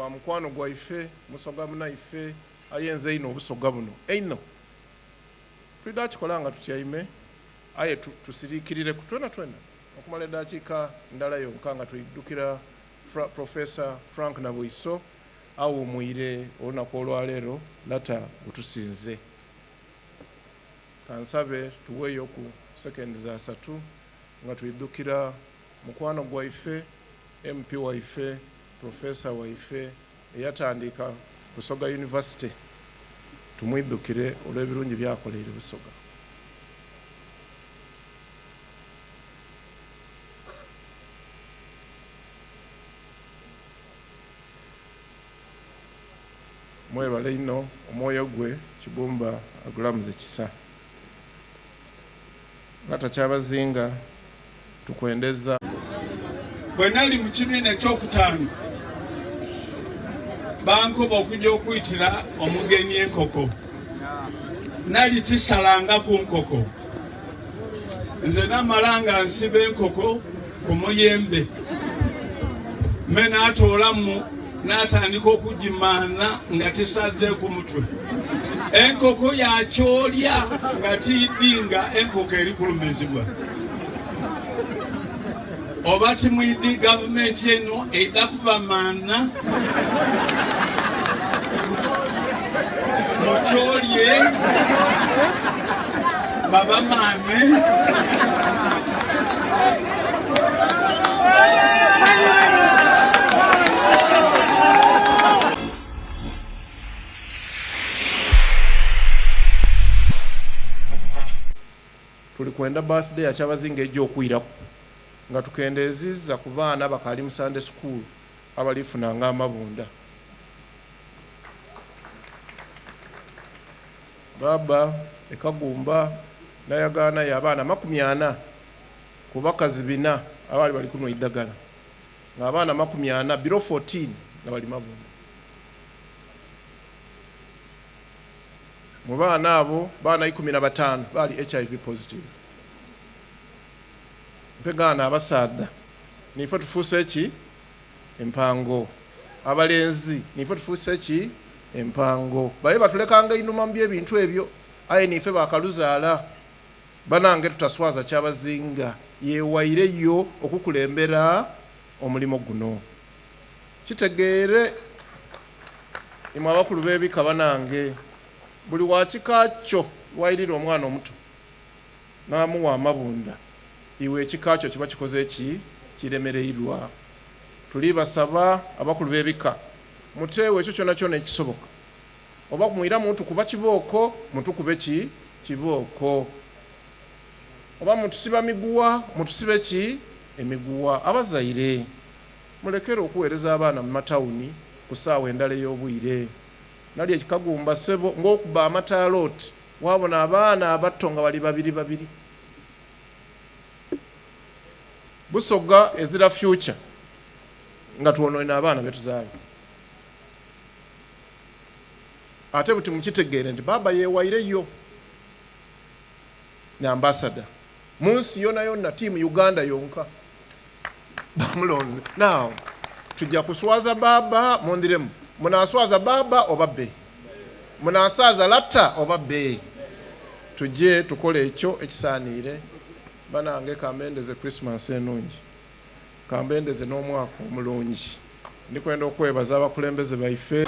Bwa mukwano gwaife, Musoga munaife, ayenze einho Obusoga buno einho. Twidha kikola nga tutyaime, aye tusiriikirireku twenatwena okumala edaakiika ndala yonka nga twidhukira Professor Frank Nabwiso awuumwire olunaku olwaleero. Lata otusinze. Kansabe tuweeyoku sekendi asatu nga twidhukira mukwano gwaife, MP waife, Professor waife eyatandiika Busoga University. Tumwidhukire olw'ebirungi by'akoleire Busoga. Mwebale inho, omwoyo gwe Kibumba agulamuze kisa. Lata Kyabazinga tukwendeza. Bwe nali mu kibiina ekyokutaanu, bankoba okuja okwitira omugenyi enkoko. Nali tisalangaku nkoko. Nze namala nga nsiba enkoko ku muyembe. Me natoolamu natandika okugimanha nga tisazeeku mutwe. Enkoko yakyolya nga tiidhi nga enkoko eri kulumizibwa. Oba timwidhi gavumenti eno eidha kubamanha mukyolye babamanhe. Tuli kwenda birthday ya Kyabazinga eja okwiraku nga tukendeezizza ku baana abakaali mu Sunday school abalifunanga amabunda. Baaba e Kagumba nayagaanayo abaana 40 ku bakazi bina abaali bali kunhwa eidhagala nga abaana 40 below 14 nga bali mabunda. Mu baana abo, baana 15 baali HIV positive. Mpegaano abasaadha niife tufuuse ki? Empango. Abalenzi niife tufuuse ki? Empango. Babe batulekanga einhuma mu by'ebintu ebyo, aye niife bakaluzaala. Banange tutaswaza Kyabazinga yeewaireyo okukulembera omulimo guno. Kitegeere imwe abakulu b'ebika banange, buli wa kika kyo lw'airira omwana omuto n'amugha amabunda, iwe ekika kyo kiba kikoze ki? Kiremereirwa. Tuli basaba abakulu b'ebika muteegho ekyo kyonakyona ekisoboka. Oba mwira mutukuba kibooko, mutukube ki? Kibooko. Oba mutusiba miguwa, mutusibe ki? Emiguwa. Abazaire, mulekere okuweereza abaana mu matawuni ku saawa endala ey'obwire. Nali e Kikagumba ssebo ng'okuba amataala oti waabona abaana abato nga bali babiri babiri. Busoga ezira future nga twonoine abaana betuzaala. Ate buti mukitegeere nti baaba yewaireyo ni ambassador munsi yonayona team Uganda yonka bamulonze. Now tuja kuswaza baaba mundhiremu munaswaza baaba oba bbe? Munasaaza lata oba bbe? Tuje tukole ekyo ekisaaniire. Banange kambendeze Christmas enungi. Kambendeze n'omwaka omulungi. Ndi kwenda okwebaza abakulembeze baife.